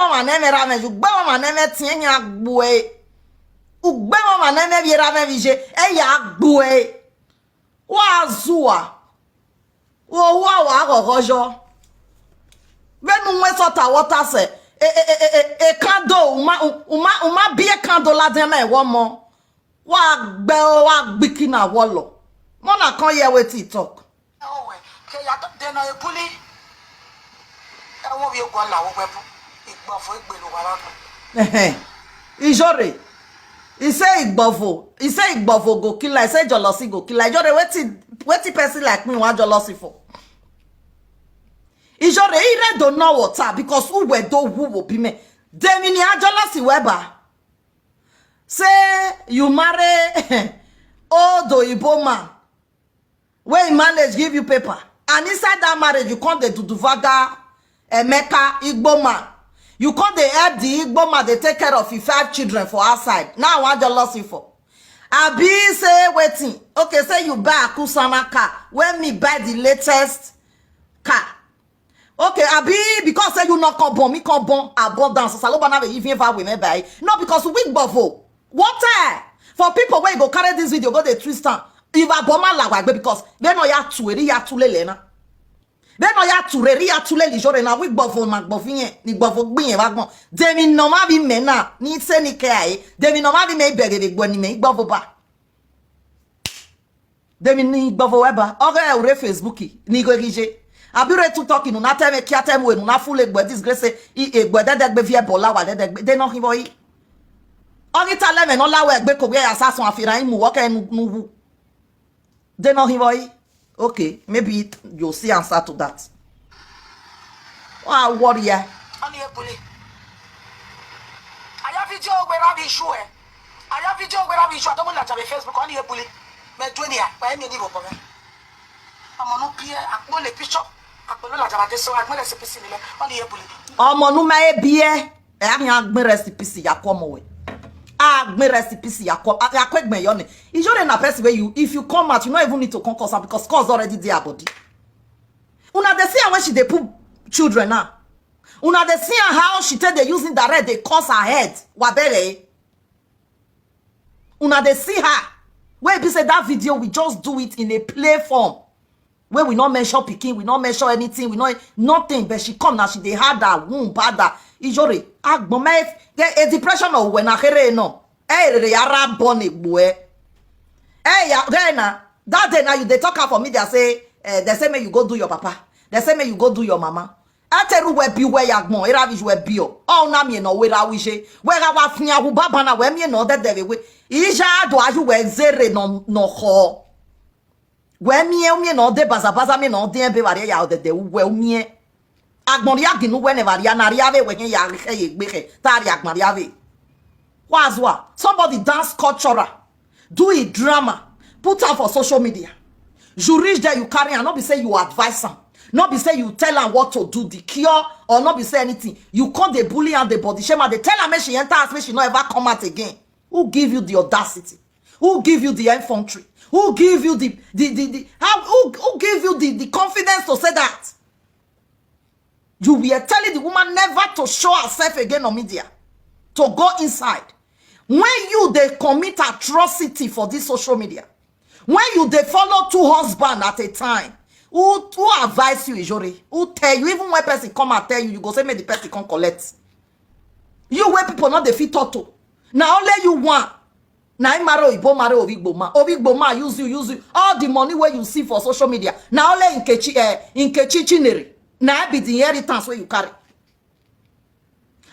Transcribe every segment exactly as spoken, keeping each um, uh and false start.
Mama neme rame, you gbe mama neme tien ya gbue. Ugbe mama neme bi rame bi je, e ya gbue. Wa zua. Wo wa wa go gojo. Venu nwe sota water se. E, e, e, e, e, e candle, uma, uma, uma bi e candle la de me wo mo. Wa gbe o, wa gbiki na wo lo. Mo na kan ye wetin e talk. Owe, ke ya de na ebuli. E wo wi egwo la wo webu. Igbo fo igbelu wa la. Ehe. Ijore. He say Igbovo. He say Igbovo go kill her. He say Jolosi go kill her. Ijore, wetin, wetin person like me wan Jolosi for? Ijore, ire do no water because who we do who will be me. Demini Ajolosi weba. Say you marry old Oyibo man. Wey him manage give you paper. And inside that marriage, you come dey duduvaga Emeka Igbo man. You come dey help the Igbo man dey take care of him five children for outside. Now I wan Jolosi for. Abi say wetin? Okay, say you buy Akusana car. When me buy the latest car. Okay, abi because say you no come born, me come born, abundance. Saloba na be even ever we me buy. No, because we gbovo. What eh? For people wey go carry this video, go dey twist am. If Aboma la wa gbe because they no ya tu eri ya tu lele na. They no ya tu eri ya tu lele jore na we gbovo ma gbovo yen, ni gbovo gbin yen wa gbon. Demi no ma bi me na, ni se ni ke ai. Demi no ma bi me bere de gbo ni me gbovo ba. Demi ni gbovo weba. Oge ure Facebook, ni go gije. Abi re tu talking, una tell me, kia tell me, una full egbe disgrace, i egbe de de gbe vie bola wa de de gbe, de no hivo yi. Oni tale me no la we gbe ko gbe ya sasun afira imu wo ke nu nu wu. De no hivo yi. Okay, maybe you'll see answer to that. Wa worry ya. Oni e bully. Aya video we ra bi issue e. Aya video we ra bi issue. Atomo na jabe Facebook, oni e bully. Me dunia, pa emi ni bo me. Omo no pie, akpo le picture. Akpo lo la jaba de so, akpo le se pisi ni me. Oni e bully. Omo nu ma e bie. E a mi agbe rest in peace ya ko mo we. Agbe rest in peace ya ko, ya ko egbe yo ni. Ijore na person wey you, if you come out, you no even need to come cause am because cause already dey her body. Una dey see her when she dey put children now. Una dey see her how she take dey use indirect dey cause her head. Wabere. Una dey see her. Wey be say that video, we just do it in a play form. Wey we no mention pikin, we no mention anything, we no nothing. But she come now, she dey hard her womb, bad her. Ijore, agbon me, the, a depression of when I hear no. Eh, re, re, ara born egbo e. Eh, ya, then na, that day now you dey talk am for media say, eh, they say make you go do your papa. They say make you go do your mama. Ateru we bi we ya gbon, era bi we bi o. O na mi no we ra wi je. We ra wa fin awu baba na we mi no de de we. Ija do aju we zere no, no ho. We mi e mi no de baza baza mi no de be bari ya de de we mi e. Agbon ri aginu we ne bari ya na ri ave we ya he ye gbe he. Ta ri agbon ri ave. Wazwa. Somebody dance cultural. Do a drama. Put am for social media. You reach there, you carry am. No be say you advise am. No be say you tell am what to do, the cure, or no be say anything. You come dey bully am, dey body shame am, dey tell am make she enter house, make she no ever come out again. Who give you the audacity? Who give you the infantry? Who give you the, the, the, the, how, who, who give you the, the confidence to say that? You were telling the woman never to show herself again on media, to go inside. When you dey commit atrocity for this social media, when you dey follow two husband at a time, who, who advise you, Ijore? Who tell you? Even when person come and tell you, you go say make the person come collect. You wey people no dey fit talk to. Na only you one. Na him marry Oyibo, marry Ovigbo man. Ovigbo man use you, use you. All the money wey you see for social media, na only Nkechi, eh, Nkechi Chinere. Na be the inheritance wey you carry.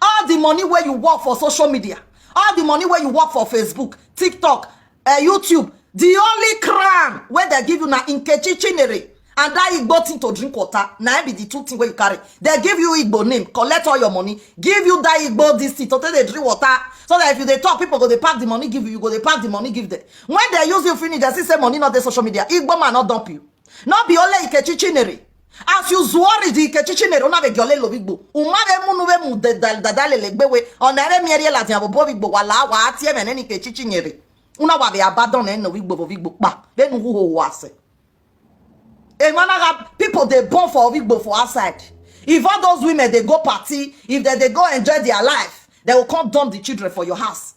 All the money wey you work for social media, all the money wey you work for Facebook, TikTok, eh, YouTube, the only crown wey they give you na Nkechi Chinere and that Igbo thing to drink water. Na be the two things wey you carry. They give you Igbo name, collect all your money, give you that Igbo this thing to take dey drink water. So that if you dey talk, people go dey pack the money give you, you go dey pack the money give them. When they use you finish, they see say money no dey social media. Igbo man no dump you. No be only Nkechi Chinere. As you zuori the Nkechi Chinere, una be giole lo bigbo. Uma be munu be mu de dal dadale le gbewe. Ona be mieri la tiabo bo bigbo wala wa ati e mene Nkechi Chinere. Una wa be abandon e no bigbo bo bigbo pa. Be nu hu ho wa se. E mana ga people dey born for bigbo for outside. If all those women dey go party, if dem dey go enjoy their life, dem go come dump the children for your house.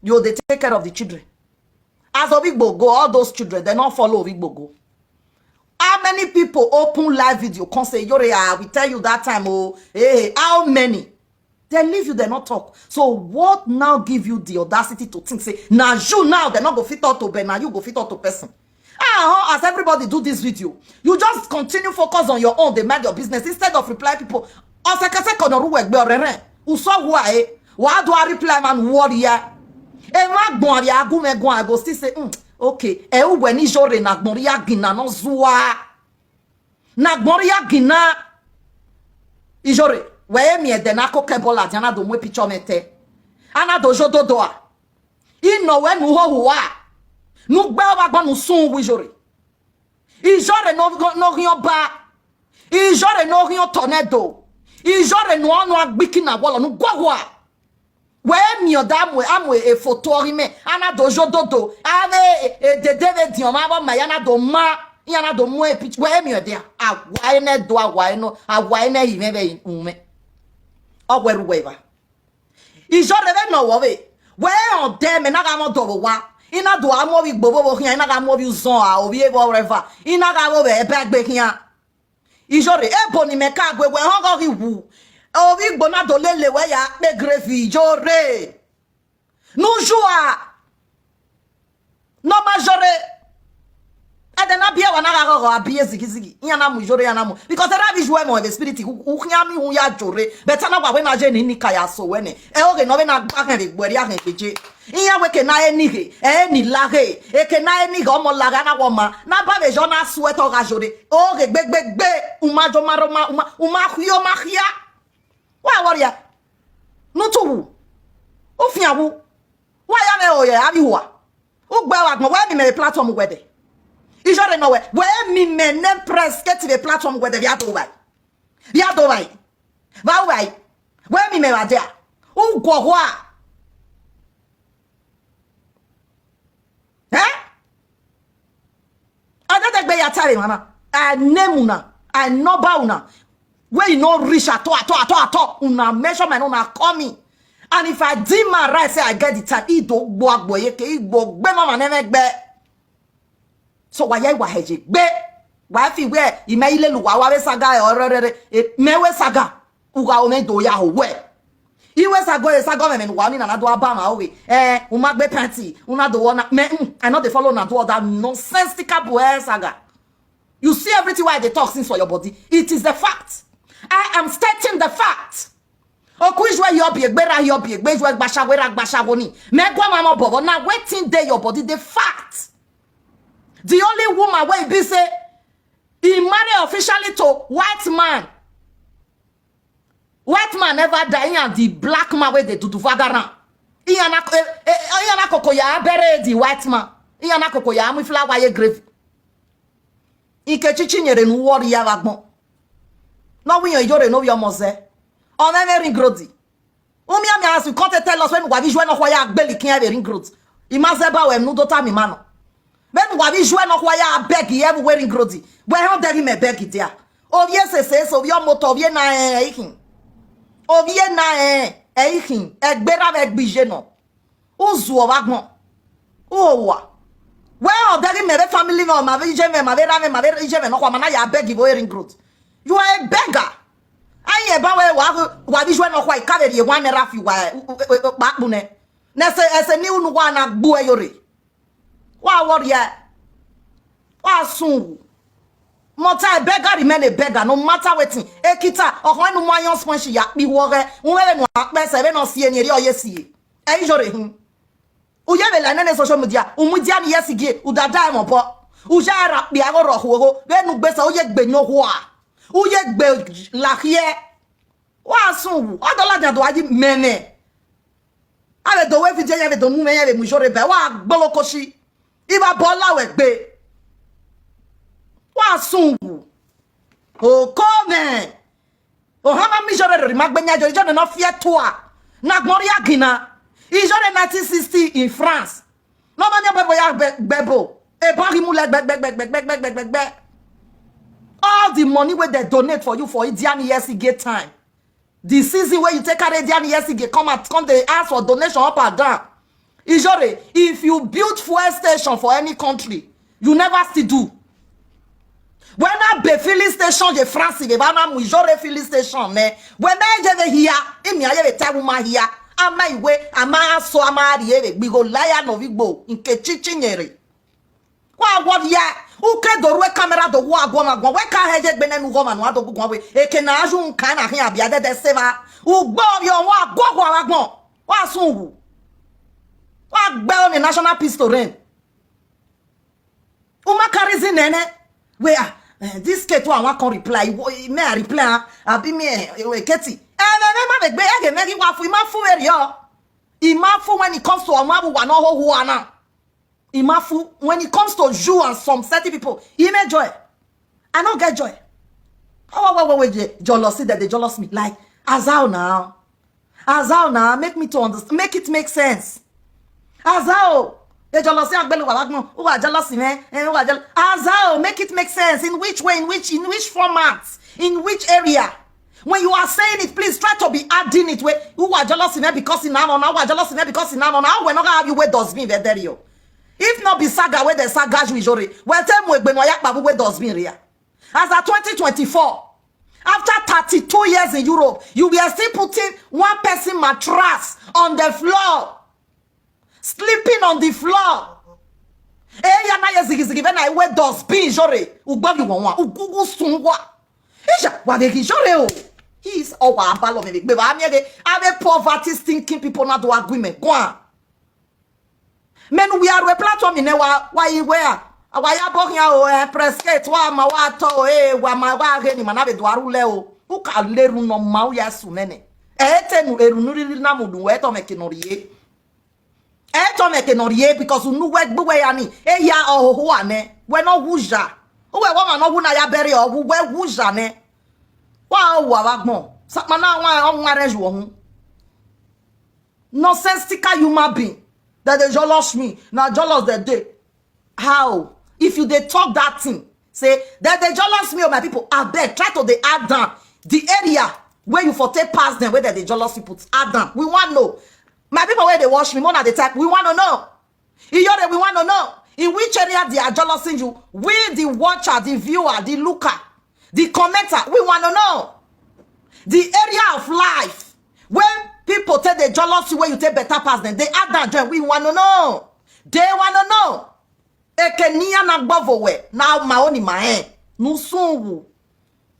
You dey take care of the children. As Obigbo go, all those children, dem no follow Obigbo go. How many people open live video come say, "Iyore, I will tell you that time, oh, hey, how many?" Dem leave you, dem no talk. So what now give you the audacity to think say na you now dem no go fit talk to, but na you go fit talk to person? Ah, as everybody do this video, you just continue focus on your own, dey mind your business instead of reply people. Osekese konoru wegbe orere. Uso wa e. Wa do a reply man warrior. E ma gbon abi agu me gbon, I go still say, "Mm, okay. E u we ni Iyore na gbon ri agina no zuwa. Na gbon ri agina." Iyore, we e mi ede na ko ke bola jana do mwe picture mete. Ana do jo dodo a. Ino we nu ho huwa. Nu gbe oba gbon nu sun wu Iyore. Iyore no, no, no hion ba. Iyore no hion tornado. Iyore no, no agbiki na wolo nu gwagwa. We mi oda amwe, amwe e foto ori me. Ana do jo dodo. Ave e, e dede ve dion ma bo ma yana do ma. Yana do mu e pitch. We mi ode a. Awa ene do, awa eno. Awa ene hi me ve ume. Ogwe ruwe va. Iyore ve no wo ve. We on de me na ga mo do wa. Ina do amo vi gbobo vo hian, ina ga mo vi uzon a, ovi evo reva. Ina ga vo ve ebe gbe hian. Iyore, ebo ni me ka gwe we hon go hi wu. Ovi gbo na do lele we ya pe grave Iyore. Nu ju a. No ma Iyore. Ede na bie wa na ga go go abie zigi zigi. Iya na mu Iyore, iya na mu. Because era bi ju e mo the spirit u, u hian mi hu ya Iyore. But na wa we na je ni ni ka ya so we ne. E oge no we na gba he be gbori a he be je. Iya we ke na e ni he, e ni la he. E ke na e ni he omo la ga na wo ma. Na ba be jo na sweat o ga Iyore. Oge gbe gbe gbe. U ma jo ma ro ma, u ma, u ma hio ma hia. Wa warrior. Nu tu wu. U fian wu. Wa ya me oye, abi wa. U gbe wa gbon, we mi me platform we de. Iyore no we. We mi me ne press ke ti be platform we de, bia do bai. Bia do bai. Ba bai. We mi me wa de a. U go wa. Eh? Adadegbe ya tare mama. I name una. I number una. Where you no reach at all, at all, at all, at all. Una measure my, una call me. And if I deem my right, say I get the time, I do gbo agbo yeke, I gbo gbe mama neme gbe. So wa ya wa heje gbe. Wa fi we, ime ile lu wa wa we saga e ororere. E, me we saga. Uga ome do ya ho we. Iwe sago e sago me me wa ni na na do aba ma oge. Eh, uma gbe panty, una do wa na me. Mm, I no dey follow na do that nonsensical boy saga. You see everything why they talk since for your body. It is the fact. I am stating the fact. Oku ijwe yo bi egbera yo bi egbe ijwe gbasha wera gbasha woni. Me gwa mama bobo na wetin dey your body, the fact. The only woman wey be say he marry officially to white man. White man never die, he and the black man wey dey do do vagara. He and a, eh, eh, he and a koko ya bere the white man. He and a koko ya mu flower ye grave. Ike chichi nyere nu wori ya vagbon. No wi Iyore no wi omoze. On every ring road. Umi ami as you come to tell us when wa bi jwe no kwa ya gbeli kin every ring road. Imaze ba we nu do ta mi mano. When wa bi jwe no kwa ya beg every wearing road. We ho deri me beg there. Ovie se se so ovie moto ovie na eh ikin. Ovie na eh eh ikin. Egbera ve gbije no. Uzu ovagbon. Uowa. We o deri me ve family me o ma ve ije me ma ve ra me ma ve ije me no kwa mana ya beg ivo ring road. You are a beggar. Aye ba we wa wa bi jwe no kwa ikave rie wa ne rafi wa pa kpune. Ne se ese ni unu wa na gbu e Iyore. Wa worry e. Wa sun. Mota a beggar remain a beggar no matter wetin. Ekita, oho enu mo ayan sponge ya pi wore. Unwe nu akpe se ve no si eni ri oye si. E Iyore hin. Uye ve la nene social media. Umudia ni yesi gie. Udada e mo po. Uja ra pi ago ro huogo. Ve nu gbesa uye gbe nyo hua. Uye gbe la hie. Wa sun wu. Odola dia do aji mene. Ave do we video ye ve do mu me ye ve mu Iyore be. Wa gbolo koshi. Iba bola we gbe. Wa sun wu. Oko me. Ohama mi Iyore ri ma gbe nya Iyore, Iyore no fie tua. Na gbon ri agina. Iyore nineteen sixty in France. No ma mi bebo ya be-, bebo. E ba ri mu le gbe, gbe, gbe. All the money wey dem donate for you for Idiani Yesige time, the season wey you take carry Idiani Yesige come out, come dey ask for donation up and down. Ijore, if you build fuel station for any country, you never still do. When I be filling station, the France, the Banam, Ijore filling station, ne. When I get here, in me, I have a tell woman here. Am I way? Am I so? Am I here? We go liar no we go in Kechichinyere. Wa wa ya. Uke do rue camera do wa gwa ma gwa. We ka heje gbe nenu gwa ma no ado gwa we. Eke na aju nka na hin abia de de seva. Ugbo yo wa gwa gwa wa gwa. Wa sun wu. Wa gbe o ni national pistol ren. Uma carry zin nene. We ah, eh, this Kate wa wa kon reply. Wo- Me I reply ah. Abi me eh, we Keti. Eh, me me ma be gbe ege me gi wa fu ima fu eri o. Ima fu when it comes to amabu wa no ho hu ana. Imafu, when it comes to you and some certain people, he may joy. I don't get joy. Oh, wait, wait, wait, wait, jealousy that they jealous me. Like, as how now? As how now? Make me to understand. Make it make sense. As how? They jealousy, I'm going to who are jealous, man? And who are jealous? As how? Make it make sense. In which way? In which in which format? In which area? When you are saying it, please try to be adding it. Where who are jealous in there because in now, who are jealous in there because in now, we're not gonna have you where dustbin there you. If not be saga where the saga you jore, well tell me when I babu where dustbin here. As at twenty twenty-four, after thirty-two years in Europe, you were still putting one person mattress on the floor, sleeping on the floor. Eh, ya na ye zigi zigi when I wear dustbin jore, ugbavi wan wan, ugugu sun wa. Isha, wa de gi jore o. He is our abalo me be ba mi ege. Ave poverty stinking people na do agreement. Go on. Men we are a platform in wa wa yi where. Wa ya bo ya o eh press gate wa ma wa to o eh wa ma wa ge ni ma na be do aru le o. U ka le ru no ma u ya su nene. E te nu eru nu ri na mu du we to me ke no ri e. E to me ke no ri e because unu we gbe we ya ni. E ya o ho wa ne. We no wu ja. U we wa ma no wu na ya bere o wu we wu ja ne. Wa o wa wa gbon. Sa ma na wa o wa re ju o hun. Nonsensical human being that they jealous me. Na jealous that day. How? If you dey talk that thing, say that they jealous me or my people, I beg, try to dey add down the area where you for take pass them, where they jealous people, add down. We want know. My people where they watch me, more than the type, we want to know. Iyore, we want to know. In which area they are jealousing you? We, the watcher, the viewer, the looker, the commenter, we want to know. The area of life when people take the jealousy where you take better pass them, they add that join. We want to know. They want to know. Eke niya na gbovo we na ma oni ma eh. Nu sun wu.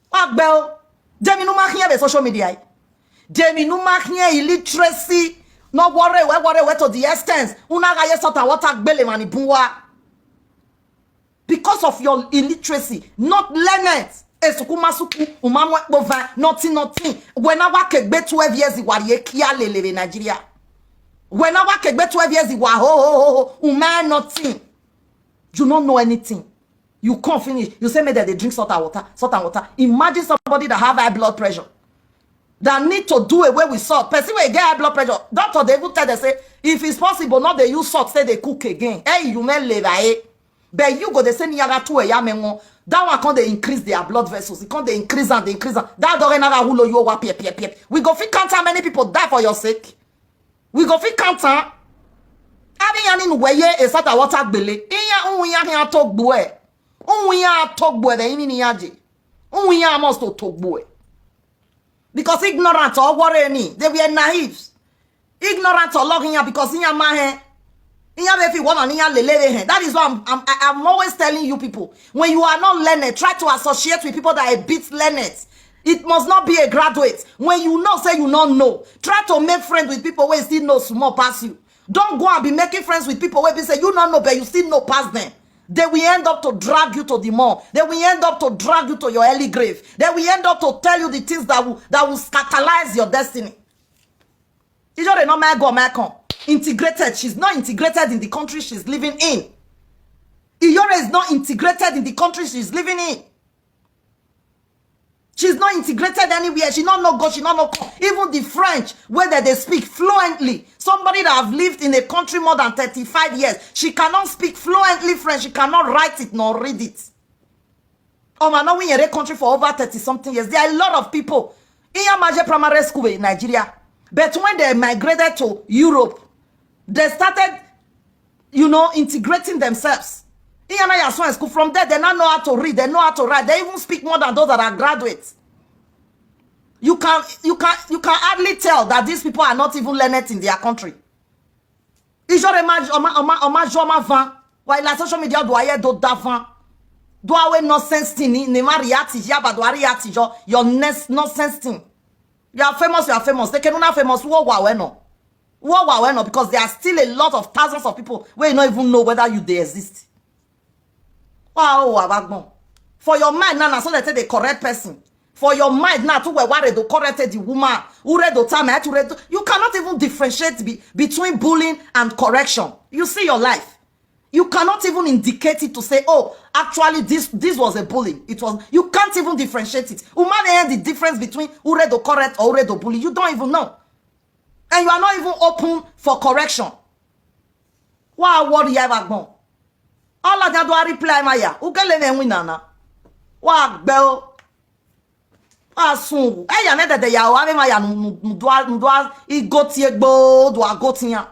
Wa gbe o. Jemi nu ma hian be social media. Jemi nu ma hian illiteracy. No worry we worry we to the extent. Una ga ye sort of water gbele mani bunwa. Because of your illiteracy, not learned. Esuku masuku, umamwe bova, nothing, nothing. When I work a bit twelve years, you are here, kia lele Nigeria. When I work a bit twelve years, you are ho ho ho ho, uma nothing. You don't know anything. You can't finish. You say me that they drink salt and water, salt and water. Imagine somebody that have high blood pressure that need to do away with salt. Person will get high blood pressure. Doctor, they even tell them say, if it's possible, not they use salt, say they cook again. Hey, you may live, eh? But you go, they say, niyaga two, eh, ya me won. That one can't they increase their blood vessels. It can't they increase and they increase. And that dog never hulo you over pie, pie, pie. We go fit count how many people die for your sake. We go fit count am. Abi ya ni nuwe ye e sata water gbele. Iya unwu ya hin atogbo e. Unwu ya atogbo e, be ini ni ya je. Unwu ya must to togbo e. Because ignorant or worry ni, they were naive. Ignorant or log in ya because in ya ma he. In ya be fi one on in ya lele he. That is why I'm, I'm, I- I'm always telling you people, when you are not learned, try to associate with people that are a bit learned. It must not be a graduate. When you know, say you don't know, try to make friends with people where still know small pass you. Don't go and be making friends with people where be say you don't know, but you still know pass them. They will end up to drag you to the mall. They will end up to drag you to your early grave. They will end up to tell you the things that will that will scandalize your destiny. Ijore no my go my con. Integrated. She's not integrated in the country she's living in. Iyore is not integrated in the country she's living in. She's not integrated anywhere. She not no go. She not no come. Even the French, whether they speak fluently, somebody that have lived in a country more than thirty-five years, she cannot speak fluently French. She cannot write it nor read it. Oma no win yere country for over thirty something years. There are a lot of people in Yamaje Primary School in Nigeria, but when they migrated to Europe, they started, you know, integrating themselves. In Yana Yaswan School, from there they now know how to read, they know how to write, they even speak more than those that are graduates. You can you can you can hardly tell that these people are not even learned in their country. Ijore ma oma oma oma joma van. Wa ila social media do aye do davan. Do awe nonsense thing ni ni ma react ya ba do react yo your next nonsense thing. You are famous, you are famous. They cannot famous. Wo wa we no. Wo wa we no, because there are still a lot of thousands of people where you don't even know whether you they exist. Wow, abagbon. For your mind now, na so they say the correct person. For your mind now, to where worry to correct the woman, who read the time, to read. You cannot even differentiate be, between bullying and correction. You see your life. You cannot even indicate it to say, oh, actually, this this was a bullying. It was. You can't even differentiate it. Woman, eh, the difference between who read the correct or who read the bully, you don't even know, and you are not even open for correction. Wa worry ya abagbon. All of that do I reply my ya. Ugele me win nana. Wa gbel. Asun. Eya ne dede ya o ave ma ya nu nu nu dua nu dua igoti egbo dua gotiya.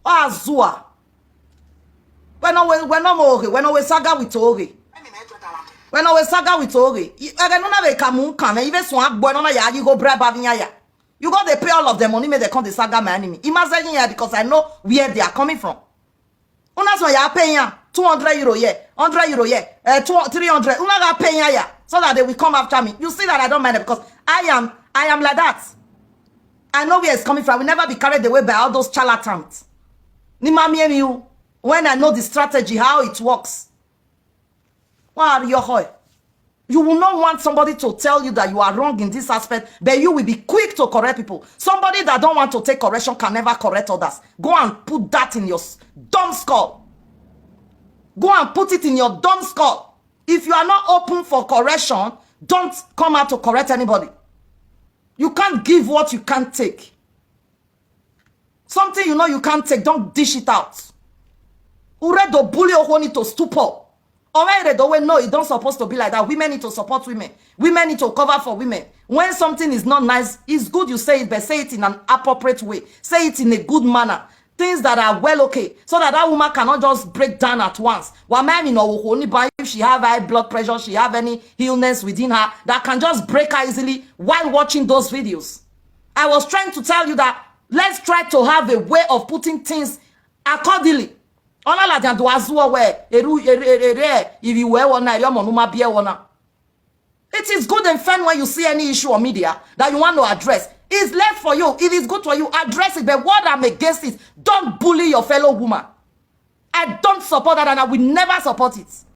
Azua. When no we when no mo oge when no we saga with oge. When no we saga with oge. Ege no na be kamu kan me ive sun agbo no na ya yi go bribe avinya ya. You go dey pay all of them money make they come dey saga my enemy. Imagine here because I know where they are coming from. Una so ya pay ya two hundred euro here, hundred euro here, uh, two, three hundred. Una ga pay ya ya so that they will come after me. You see that I don't mind it because I am I am like that. I know where it's coming from. I will never be carried away by all those charlatans. Ni ma mi emi you when I know the strategy, how it works. Wa your hoy. You will not want somebody to tell you that you are wrong in this aspect, but you will be quick to correct people. Somebody that don't want to take correction can never correct others. Go and put that in your s- dumb skull. Go and put it in your dumb skull. If you are not open for correction, don't come out to correct anybody. You can't give what you can't take. Something you know you can't take, don't dish it out. Uredo bully Ohoni to stupor. Oredo we no, it don't supposed to be like that. Women need to support women. Women need to cover for women. When something is not nice, it's good you say it, but say it in an appropriate way. Say it in a good manner. Things that are well okay, so that that woman cannot just break down at once. Wamami no Ohoni, but if she have high blood pressure, she have any illness within her that can just break her easily while watching those videos. I was trying to tell you that let's try to have a way of putting things accordingly. Ona la jan do azuo we eru ere ere ere ibi we wona yo mo nu ma bie wona. It is good and fine when you see any issue on media that you want to address. It's left for you. It is good for you. Address it. But what I'm against is don't bully your fellow woman. I don't support that and I will never support it.